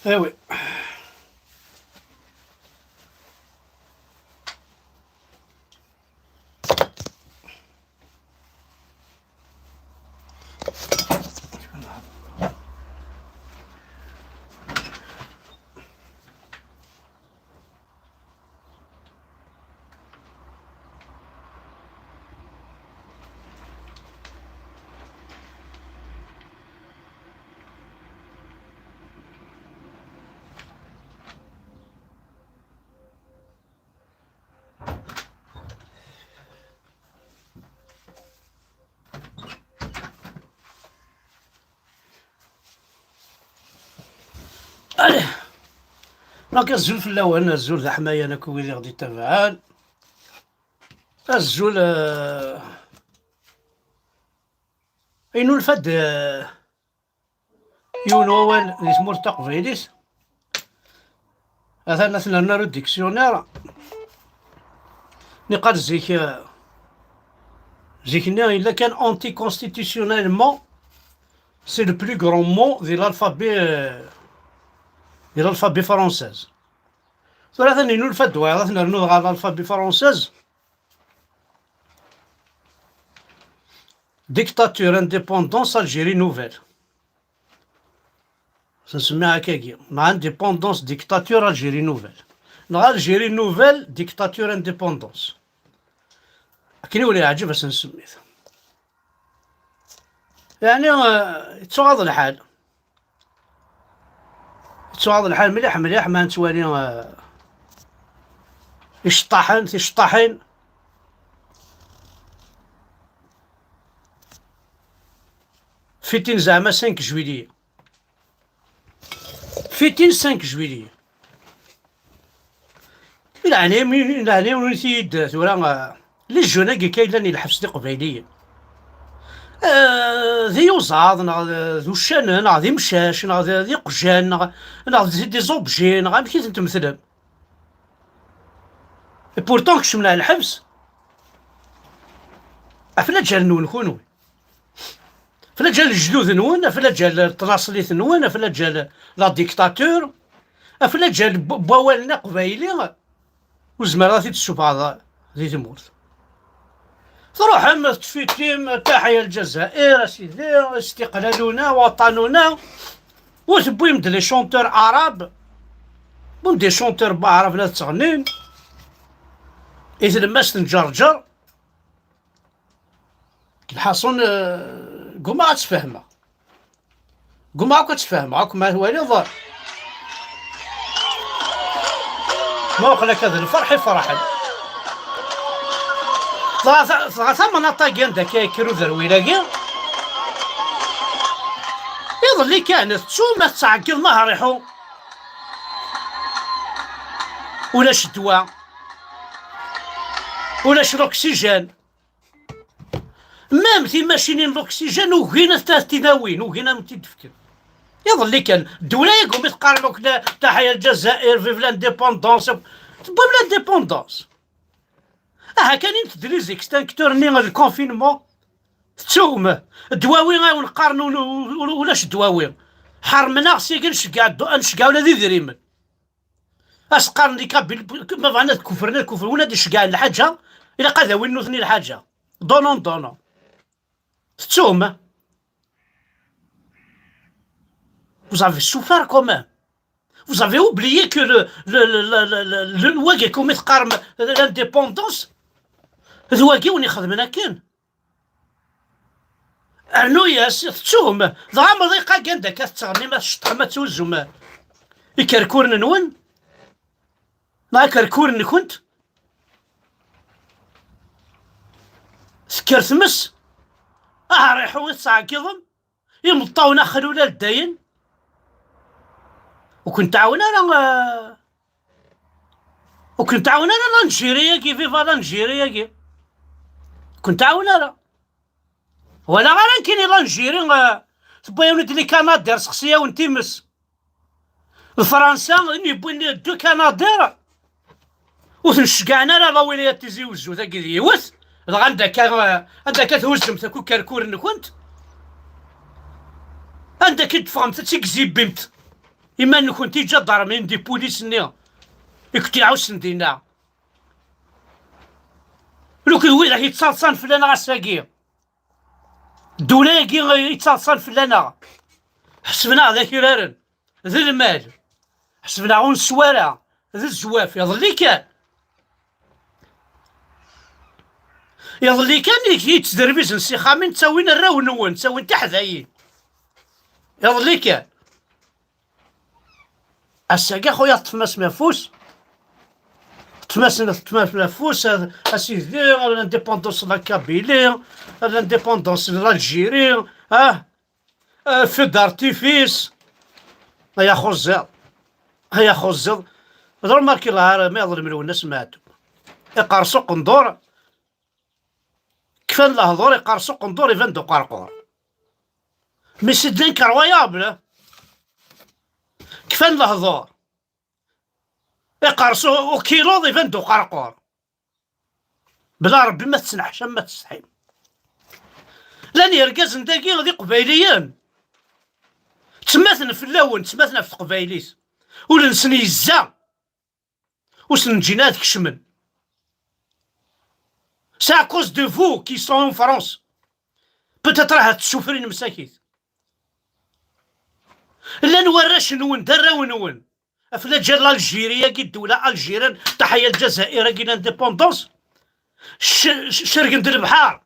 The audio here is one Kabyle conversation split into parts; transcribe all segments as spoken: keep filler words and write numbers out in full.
Eh oui. Allez. Donc, azul fell-awen, azul d aḥmayan akk wid i ɣ-d-ittabaɛen. Azul, eh, inulfa-d, eh, yiwen wawal di tmurt taqbaylit. Atan ad t-nernu ar dictionnaire. Niqal zik, eh, zik-nni yella kan anticonstitutionnellement, c'est le plus grand mot de l'alphabet, euh, de l'alphabet français. Tura atan inulfa-d wayeḍ, ad t-nernu ɣer l'alphabet français. Dictature, indépendance, Algérie nouvelle. Ad nsemmi akkagi. Neɣ indépendance, dictature, Algérie nouvelle. Neɣ Algérie nouvelle, dictature, indépendance. Akken i wen-iɛǧeb ad s-nsemmi-t. Yeɛni, eh, yettuɣaḍ lḥal. Yettuɣaḍ lḥal mliḥ mliḥ ma nettwali, eh, iceṭṭaḥen, ticeṭṭaḥin. Fitin zeɛma cinq juillet. Fitin cinq juillet. Leɛnaya-m, leɛnaya-wen-iyi-d tura, eh, les jeunes-agi kan yellan i lḥebs d iqbayliyen. Eh, d iyuzaḍ, neɣ d, d uccanen, neɣ d imcac, neɣ d, d iqjan, neɣ, neɣ d des objets, neɣ amek i ten-tmetlem? Et pourtant, kecmen ar lḥebs ɣef laǧal-nwen kunwi. Ɣef laǧal n lejdud-nwen, ɣef laǧal n tnaṣlit-nwen, ɣef laǧal la dictature, ɣef laǧal n w-, n wawalen aqbayli, ur zmireɣ ad t-id-ssufɣeɣ di tmurt. Truḥem, tettfitim, taḥya Lǧazair, a sidi, istiqlaluna, waṭanuna, u tewwim-d les chanteurs arabes, tewwim-d des chanteurs arabes la ttɣennin, i tlemmast n Ǧerǧer. Lḥaṣun, eh, ggumaɣ ad tt-fehmeɣ. Ggumaɣ akk ad tt-fehmeɣ, akk ma twaliḍ. Ma uqel akka d lferḥ i ferḥen. Dɣa ta-, dɣa tamnaṭ-agi anda akka yekker uderwil-agi. Iḍelli kan, tettum ma tettɛeggiḍ ma hriḥu. Ulac ddwa. Ulac l'oxygène. Même timacinin n l'oxygène ugin ad t-, ad t-in-awin, ugin ad t-id-fken. Iḍelli kan, ddula-agi umi teqqarem akk la, taḥya Lǧazair, vive l'indépendance, tewwim l'indépendance. Aha kan, int-d les extincteurs-nni n le confinement. Tettum, ddwawi ay wen-qqaren ul-, ul-, ulac ddwawi. Ḥermen-aɣ seg ad nceggeɛ ddu-, ad nceggeɛ ula d idrimen. As-qqaren di Kabyle, ma bɣan ad kufren, ad kufren, win ad iceggɛen lḥaǧa, ilaq ad awin nutni lḥaǧa. Donnons, donnons. Tettum? Vous avez souffert quand même. Vous avez oublié que le, le, le, le, le, le, le, wagi umi teqqarem l'indépendance, d wagi wen ixedmen akken. Rnu-yas, tettum. Dɣa amḍiq-agi anda akka tettɣennim, ad tceṭṭḥem, ad tuzzum ikerkuren-nwen, neɣ akerkur-nkent. Tekker tmes, aḥriḥu i tettɛeggiḍem, imeṭṭawen axlul ar dayen. Ur ken-tɛawen ara, eh, ur ken-tɛawen ara l'Algérie-agi, viva l'Algérie-agi. Ur ken-tɛawen ara. Wala ara nekkini l'Algérie, eh, tewwi-yawen-d les Canadair, sexsi-yawen times. Fransa, win yewwin deux Canadair, ur ten-ceggɛen ara la wilayat Tizi Wezzu, tagi d yiwet. Dɣa anda akka, eh, anda akka thuzzemt akk ikerkuren-nkent? Anda akka d-teffɣemt ad tt-id-tezzibimt? Iman-nkent iǧadarmin d ipulis-nni i kent-iɛussen dinna. Lukan widak yettaḍsan fell-aneɣ ass-agi. Ddula-agi yettaḍsan fell-aneɣ. Ḥesben-aɣ d akraren, d lmal. Ḥesben-aɣ ur neswa ara, d zzwaf, iḍelli kan. Iḍelli kan i yettderbizen s ixxamin, ttawin arraw-nwen, ttawin tiḥdayin. Iḍelli kan. Ass-agi, a xuya, teṭṭfem-asen afus. Teṭṭfem-asen, teṭṭfem-asen afus, a, a sidi, l'indépendance de la Kabylie, l'indépendance de l'Algérie, ah, ah, feu d'artifice. Ay axuẓẓiḍ. Ay axuẓẓiḍ. D remarki lɛar ma iḍlem Lwennas Meɛtub. Iqers uqendur. Kfan lehdur, iqers uqendur, iban-d uqerqur. Mais c'est incroyable. Kfan lehdur. Iqers u-, ukiluḍ, iban-d uqerqur. Bla Rebbi ma tettneḥcam ma tsetḥim. Llan yergazen dagi d iqbayliyen. Ttmaten fell-awen, ttmaten ɣef teqbaylit. Ul-nsen yezza. Ur sen-ǧǧin ad kecmen. C'est à cause de vous qui sont en France. Peut-être ahat tessufrin msakit. Llan warrac-nwen d arraw-nwen. Ɣef laǧal l'Algérie-agi, ddewla algérienne, taḥya Lǧazayer-agi, l'indépendance. C-, c-, cergen-d lebḥer.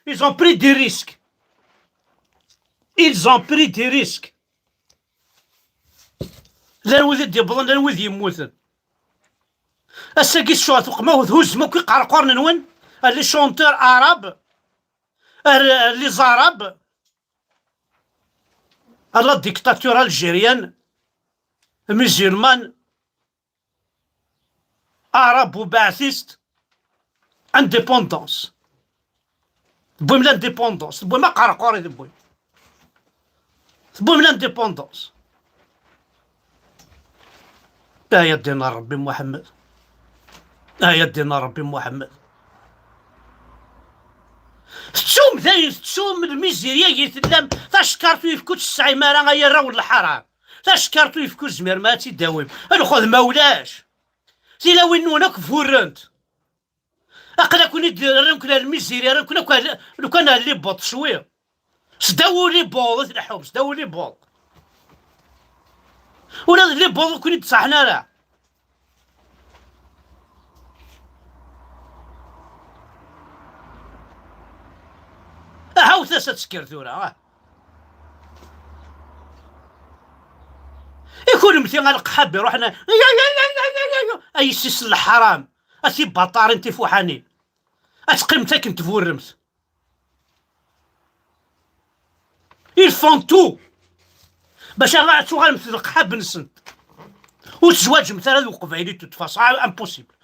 Ils ont pris des risques. Ils ont pris des risques. Llan wid i d-yewwḍen, llan wid yemmuten. Ass-agi tcuɛtuqem, ma thuzzem akk iqerquren-nwen, ar les chanteurs arabes, ar, ar les arabes, à la dictature algérienne, musulmane, arabo-baathiste, indépendance. Tewwim l'indépendance, tewwim aqerqur i tewwim. Tewwim l'indépendance. Ay a ddin n Rebbi Muḥemmed. Ay a ddin n Rebbi Muḥemmed. Tettum dayen, tettum lmizirya-agi tellam, tacekkart uyefki ur tesɛim ara, ay arraw n lḥaram. Tacekkart uyefki ur tezmirem ad tt-id-tawim. Lxedma ulac. Tilawin-nwen akk burrent. Aql-aken-id rran-ken ar lmiziri, rran-ken akk ar, lukan ar libuḍ cwi. Sdaw ulibuḍ i tleḥḥum, sdaw ulibuḍ. Ula d libuḍ ur ken-id-ṣaḥen ara. Ahawt-as ad tekker tura, ah. I kunemti a leqḥab iruḥen, ay yessi-s n leḥram, a tibaṭarin tifuḥanin, ad teqqimemt akken tburremt. Ils font tout bac ad tuɣalemt d leqḥab-nsent. Ur tezwaǧemt ara d uqbayli de toute façon, ah, impossible.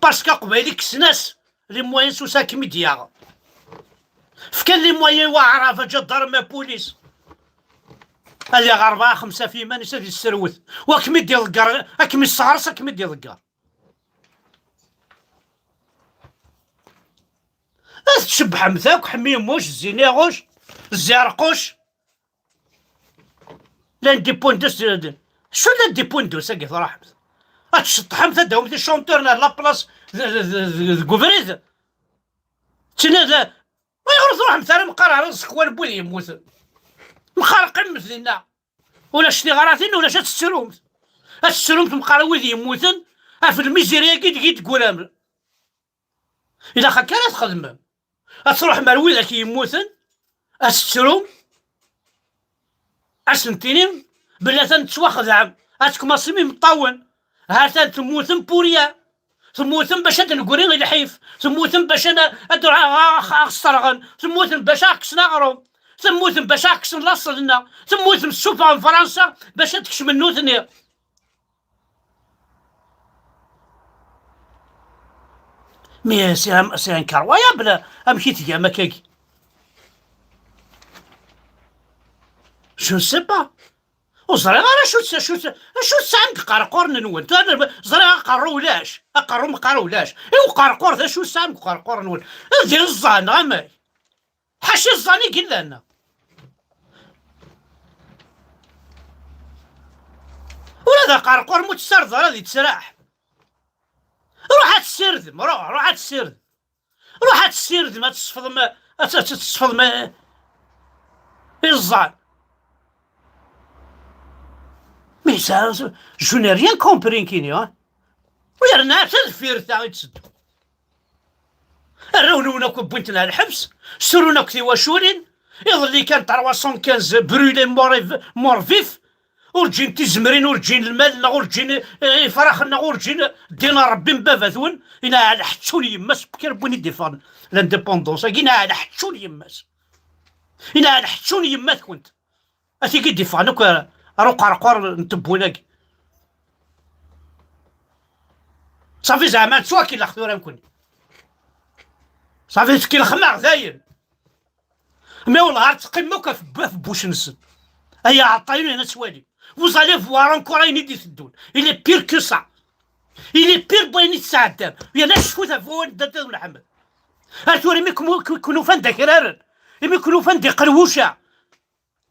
Parce que aqbayli kksen-as les moyens s usakim i d-yaɣ. Fkan les moyens i waɛrab, aǧadar, ma police. Ad yaɣ rebɛa xemsa f yiman-is ad yesserwet. Wa kem-id-iḍegger, ad kem-isseɣres, ad kem-id-iḍegger. Ad tcebbḥemt akk, Ḥemmi Muc, Ziniɣuc, Zirquc. L'indépendance de, de, acu l'indépendance-agi tṛuḥemt? Ad tceṭṭḥemt, ad d-tawimt les chanteurs n la place de, de, de, de, deg ubrid? Ttini d, ayɣer ur tṛuḥemt ara meqqar ar uẓekwan n wid yemmuten? Mxerqemt dinna. Ulac tiɣratin, ulac ad tettrumt. Ad tettrumt meqqar wid yemmuten ɣef lmiziri-agi deg i d-teggurem. Ilaq akka ara txedmem. Ad tṛuḥem ar widak yemmuten, ad tettrum, ad sen-tinim belli atan tettwaxedɛem, ad tkumaṣim imeṭṭawen. Ha-t-an temmutem pour rien. Temmutem bac ad d-negri i lḥif. Temmutem bac ad, ad, ad aɣ-, aɣ-, aɣ-sserɣen. Temmutem bac ad aɣ-kksen aɣrum. Temmutem bac ad aɣ-kksen laṣel-nneɣ. Temmutem ssufɣen Fransa bac ad d-kecmen nutni. Mais c'est un, c'est incroyable, amek i tgam akkagi? Je ne sais pas. Ur ẓriɣ ara acu tt-, acu tt-, acu tesɛam deg iqerquren-nwen. Tura ẓriɣ aqerru ulac, aqerru meqqar ulac. I uqerqur d acu tesɛam deg iqerquren-nwen? D iẓẓan neɣ amek? Ḥaca iẓẓan i yellan. Ula d aqerqur mu tessardeḍ ara ad yettraḥ. Ruḥ ad tessirdem, ruḥ, ruḥ ad tessirdem. Ruḥ ad tessirdem, ad tesfeḍem, ad, ad tesfeḍem, eh, iẓẓan. Mais ça, je n'ai rien compris, kini, hein. U yerna ta deffir ta i d-teddu. Arraw-nwen akk wwin-ten ɣer lḥebs, srun akk tiwaculin. Iḍelli kan trois cent quinze brûlés morts, morts vifs. Ur ǧǧin tizemrin, ur ǧǧin lmal, neɣ ur ǧǧin, eh, ifraxen, neɣ ur ǧǧin ddin n Ṛebbi n baba-twen. Inaɛel ḥeččun yemma-s, kra n win i d-iffɣen l'indépendance-agi, inaɛel ḥeččun yemma-s. Inaɛel ḥeččun yemma-tkent. A tigi d-iffɣen akk ar uqerqur n tewwura-agi. Safi zeɛma nettwakellex tura nekkni. Safi tkellxem-aɣ dayen. Mais wellah ar teqqimem akk ɣef, ɣef bouche-nsen. Ay aɛeṭṭayen, ad twali. Vous allez voir encore ayen i d-iteddun. Il est pire que ça. Il est pire n wayen i tesɛeddam. Yerna cfut ɣef wawal n Dda Lḥemmed. Ar tura imi ken-, ken-, ken-ufan d akraren, imi ken-ufan d iqerwuca,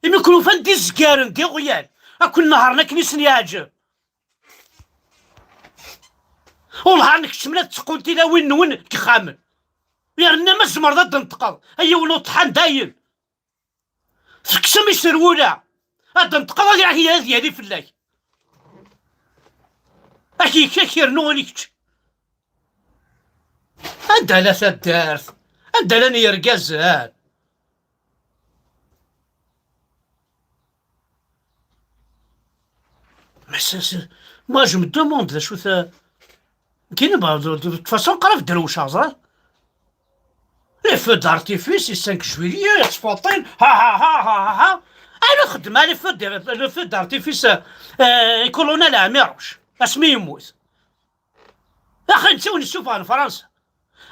imi ken-ufan d izgaren, d iɣyal, ad ken-nehṛen akken i sen-yeɛǧeb. Wellah ar nekcem la tettqun tilawin-nwen deg yexxamen. Yerna ma tzemreḍ ad d-tenṭqeḍ, ay yiwen uṭḥan dayen. Tekkseḍ iserwula, ad d-tenṭqeḍ ad, ad yali fell-ak. Ad k-, ad k-yernu ula i kečč. Anda la taddart? Anda llan yergazen? Mais c'est, c'est, moi, je me demande d acu ta. Kini, bah, de, de, de toute façon, qrib drewceɣ, ẓriɣ. Les feux d'artifice, le cinq juillet, ttfuṭin, ha, ha, ha. Anu xeddem, ah, les feux de, les feux d'artifice, euh, i colonel Ɛmiruc, asmi yemmut. Axi netta ur nessufeɣ n Fransa.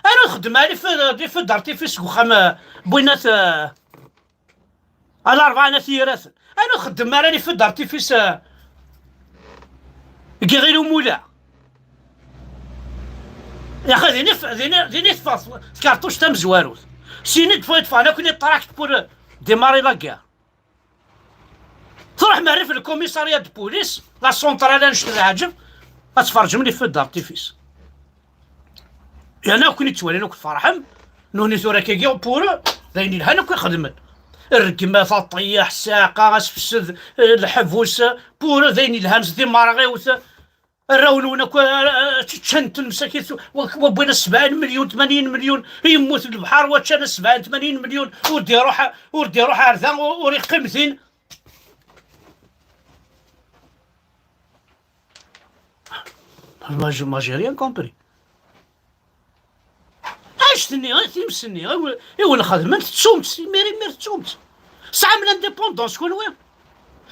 Anu xeddem, ah, les feux, les feux d'artifice deg uxxam, euh, n winat, euh, Alarebɛa n At Yiraten. Anu xeddem ara les feux d'artifice, euh, deg Iɣil Umula. Yaxi din i f-, din i, din i teffeɣ tkerṭuct tamezwarut. Syin i d-ffɣen akk les tracts pour, euh, démarrer la guerre. Truḥem ar rrif le commissariat de police, la centrale annect leɛǧeb, ad tferǧem les feux d'artifice. Yerna akk ken-ittwalin akk tferḥem, nuni tura akkagi pour eux, d ayen yelhan akk i xedmen. Rregmat, aṭeyyah, ssaaqa, asefsed, eh, leḥbus, pour eux d ayen yelhan, s timerɣiwt, arraw-nwen akk, eh, eh, ččan-ten msakit, wa, wa wwin sebɛin milyun, tmanyin milyun, yemmut lebḥer, wa ččan sebɛin, tmanyin milyun, ur d-iruḥ, ur d-iruḥ ar da, ur, ur iqqim din. Moi, je, moi, j'ai rien compris. Annect-nni, times-nni, i wen-, i wen-xedmen, tettum-tt, imir, imir tettum-tt. Tesɛam l'indépendance, kunwi?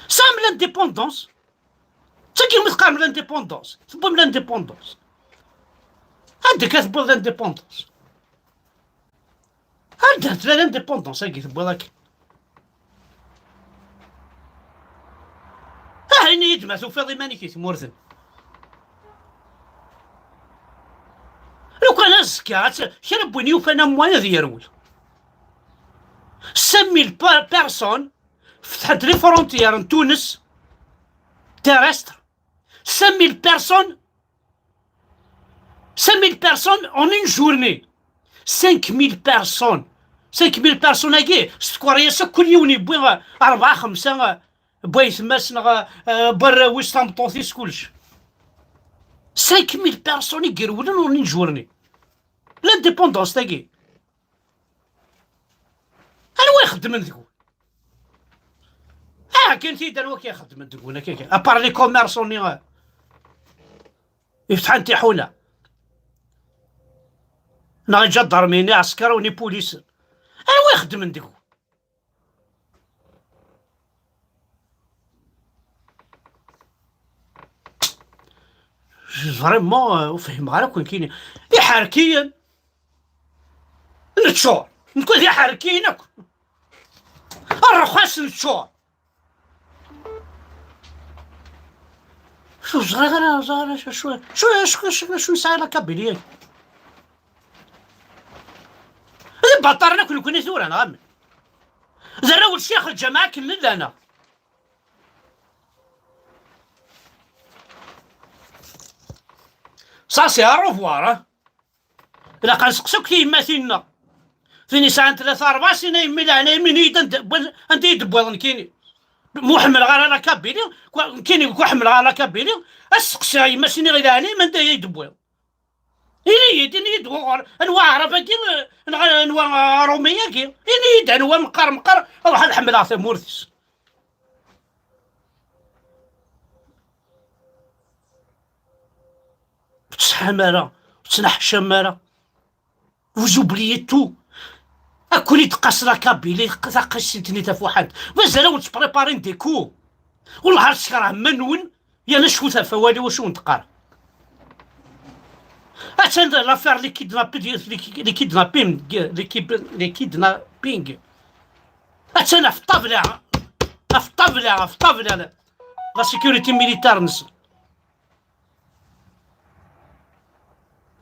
Tesɛam l'indépendance? D tagi umi teqqarem l'indépendance. Tewwim l'indépendance. Anda akka tewwiḍ l'indépendance? Anda tella l'indépendance-agi tewwiḍ akka? Ah, ini-yi-d ma tufiḍ iman-ik i tmurt-nni. Lukan azekka, ad tt-, kra n win yufan am wa ad yerwel. Cinq mille pa-, personnes فتحت les frontières n Tunes terrestres. Cinq mille personnes, cinq mille personnes en une journée. Cinq mille personnes. Cinq mille personnes-agi, s tkeṛṛas akk, kul yiwen yewwi, eh, rebɛa, xemsa, eh, n waytma-s neɣ, eh, n warraw-is, tameṭṭut-is, kullec. Cinq mille personnes i irewlen en une journée. L'indépendance-tagi. Anwa ixeddmen deg-wen? Ah, kan-t-id anwa akka ixeddmen deg-wen akka kan. À part les commerçants-nni, ah, ifetḥen tiḥuna. Neɣ iǧadarmiyen, iɛeskriwen, ipulisen. Anwa ixeddmen deg-wen? Vraiment, euh, ur fhimeɣ ara akk nekkini. Iḥerkiyen. Neččur. Nekk d iḥerkiyen akk. Rrxas neččur. Ur ẓriɣ ara, ur ẓriɣ ara acu, acu, acu, acu, acu, acu nesɛa la Kabylie. D ibaṭaren akk nekkni tura, neɣ amek? D arraw n ccix lǧameɛ akken nella, neɣ? Ça, c'est au revoir, hein. Ilaq ad nseqsi akk tiyemmatin-nneɣ. Tin yesɛan tlata, ṛebɛa snin, a yemmi leɛnaya-m, ini-yi-d anda, anda i d-tewwiḍ nekkini. Mu ḥemmleɣ ara la Kabylie, kwa-, nekkini ur ḥemmleɣ ara la Kabylie, ad steqsiɣ yemma-s, iniɣ i leɛnaya-m anda i d-tewwiḍ. Ini-yi-d, ini-yi-d wuɣur, anwa aɛrab-agi, eh, neɣ anwa aṛumi-agi? Ini-yi-d anwa meqqar meqqar, ruḥ ad ḥemmleɣ tamurt-is. Ur tesɛam ara, ur tettneḥcam ara. Vous oubliez tout. Akk-, i d-teqqas la Kabylie, taqcict-nni tafuḥant. Mazal ad wen-ttpréparen des coups. Wellah ar skerhem iman-nwen, yerna cfut ɣef wawal-iw acu wen-d-qqareɣ. Attan l'affaire les kidnapping, les ki-, les kidnapping, les kib-, les kidnapping. Attan ɣef ṭṭabla, ɣef ṭṭabla, ɣef ṭṭabla la, la sécurité militaire-nsen.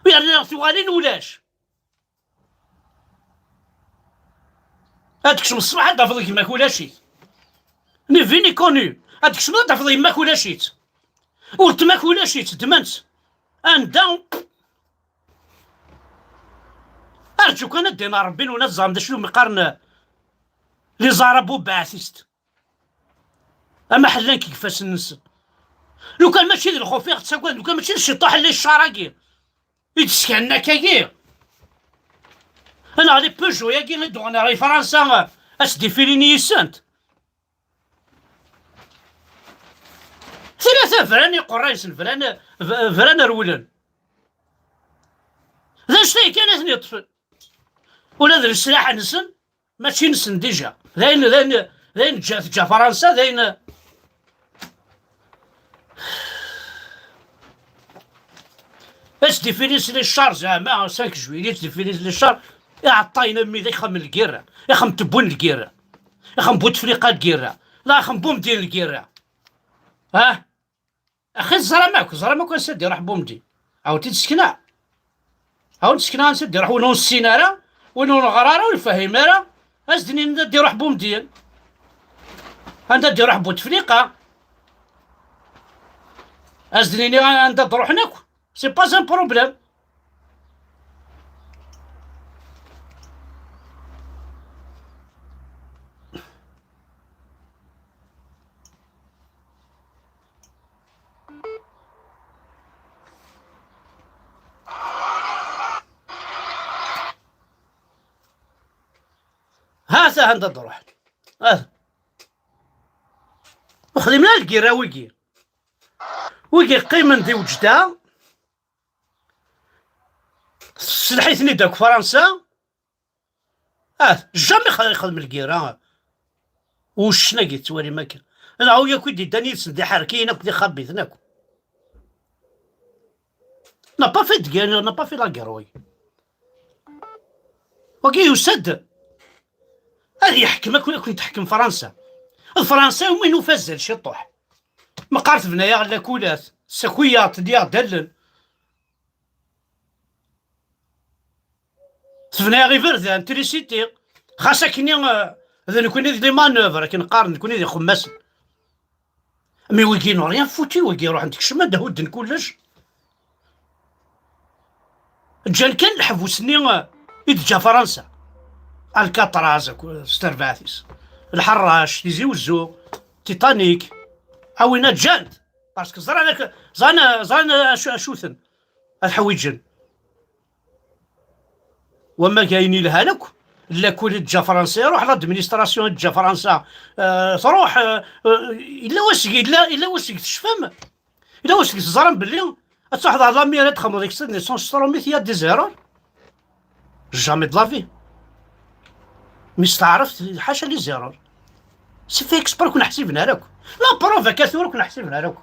Yerna tuɣalin ulac. Ad tekcem ṣṣbeḥ, ad tafeḍ gma-k ulac-it. Ni vini connu. Ad tekcem, ad tafeḍ yemma-k ulac-itt. Weltma-k ulac-itt, ddmen-tt. Anda? Arǧu kan ad d-iniɣ Ṛebbi, nwen ad ẓrem d acu umi qqaren les arabes baatistes. Ama ḥellan-k deg ifassen-nsen. Lukan mačči d lxuf i ɣ-ttagaden, lukan mačči d cciṭuḥ lli ccar-agi i d-sskanen akkagi. Neɣ les Peugeot-agi i d-uɣen ɣer Fransa, ad sdifilin yis-sent. Tlata bran iqerra-nsen, bran, b-, bran rewlen. D anect-agi kan i ten-yeṭṭfen. Ula d leslaḥ-nsen, mačči nsen déjà. D ayen, d ayen, d ayen ǧǧa, teǧǧa Fransa, d ayen. Ad sdifilin les chars, zeɛma cinq juillet, ad sdifilin les chars. Iɛeṭṭayen a mmi, d ixxamen n lgirra, ixxamen n tewwin n lgirra, ixxamen n Butefliqa n lgirra, la ixxamen n Bumedyen n lgirra. Ah? Axi teẓram akk, teẓram akk ansa d-iruḥ Bumedyen. Awen-t-id-sekneɣ. Awen-t-sekneɣ ansa d-iruḥ win ur nessin ara, win ur neɣri ara, ur nefhim ara. Ad s-d-nini anda d-iruḥ Bumedyen. Anda d-iruḥ Butefliqa. Ad s-d-nini anda d-ruḥen akk. C'est pas un problème. Ha-t-a anda d-ruḥen. Ah. Ur xdimen ara lgirra wigi. Wigi qqimen di Wejda. Tesselḥ-iten-id akk Fransa. Ah, jamais xa-, ixdem lgirra. Uccen-agi tettwalim akka. Neɣ wi akk i d-iddan yid-sen d iḥerkiyen akk d ixabiten akk. N'a pas fait de guerre, n'a pas fait la guerre, oui. Wagi yusa-d ad yeḥkem akk, akk teḥkem Fransa. D Fransa umi nufa azal ciṭuḥ. Meqqar tebna-yaɣ llakulat, tessaki-yaɣ-d, teddi-yaɣ-d allen. Tebna-yaɣ iberdan, trisiti. Xas akkenni, eh, d nekkni d les manœuvres, akken qqaren, nekkni d ixemmasen. Mi wigi n'ont rien foutu, wigi ruḥen-d kecmen-d, hudden kullec. Ǧǧan kan leḥbus-nni, eh, i d-teǧǧa Fransa. Alcatraz, akk s terbaɛt-is. Lḥerrac, Tizi Wezzu, Titanic. A winna ǧǧan-t. Parce que ẓran ak-, ẓran, ẓran acu, acu-ten. Ad ḥwiǧen. Wamma ayen yelhan akk, llakul i d-teǧǧa Fransa iruḥ, l'administration i d-teǧǧa Fransa, euh, truḥ, euh, euh, yella waseg, yella, yella waseg tecfam, yella waseg teẓram belli ad truḥeḍ ɣer l'amir ad txedmeḍ extrait de naissance s trumit, il y a des erreurs. Jamais de la vie. Mi steɛreft, ḥaca les erreurs. C'est fait exprès ur ken-ḥsiben ara akk. La preuve akka tura ur ken-ḥsiben ara akk.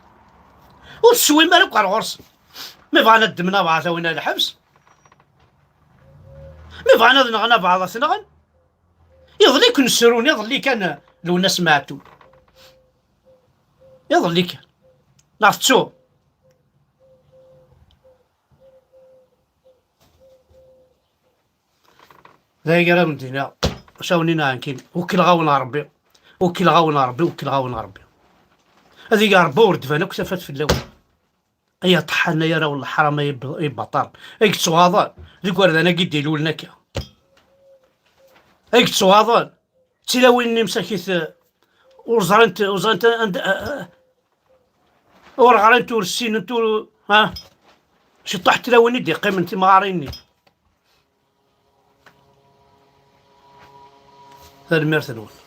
Ur teswim ara akk ɣer ɣur-sen. Mi bɣan ad ddmen abeɛḍ, awin ar lḥebs. Mi bɣan ad nɣen abeɛḍ, ad t-nɣen. Iḍelli ken-srun, iḍelli kan Lwennas Meɛtub. Iḍelli kan. Neɣ tettu? D aya ara wen-d-iniɣ, cawen-in ɛenkin, wekleɣ-awen Ṛebbi, wekleɣ-awen Ṛebbi, wekleɣ-awen Ṛebbi. Ad ig Ṛebbi ur d-tban akk tafat fell-awen. Ay aṭḥan, ay arraw n leḥram, ay ib-, ay ibaṭaren, ay yettwaḍan deg igerdan-agi d-ilulen akka. Ay yettwaḍan, d tilawin-nni msakit, eh, ur ẓrint, ur ẓrint anda, eh, eh, ur ɣrint, ur ssinent, ur, ha? Ciṭṭaḥ tilawin i d-iqqimen timɣarin-nni. Tanemmirt-nwen.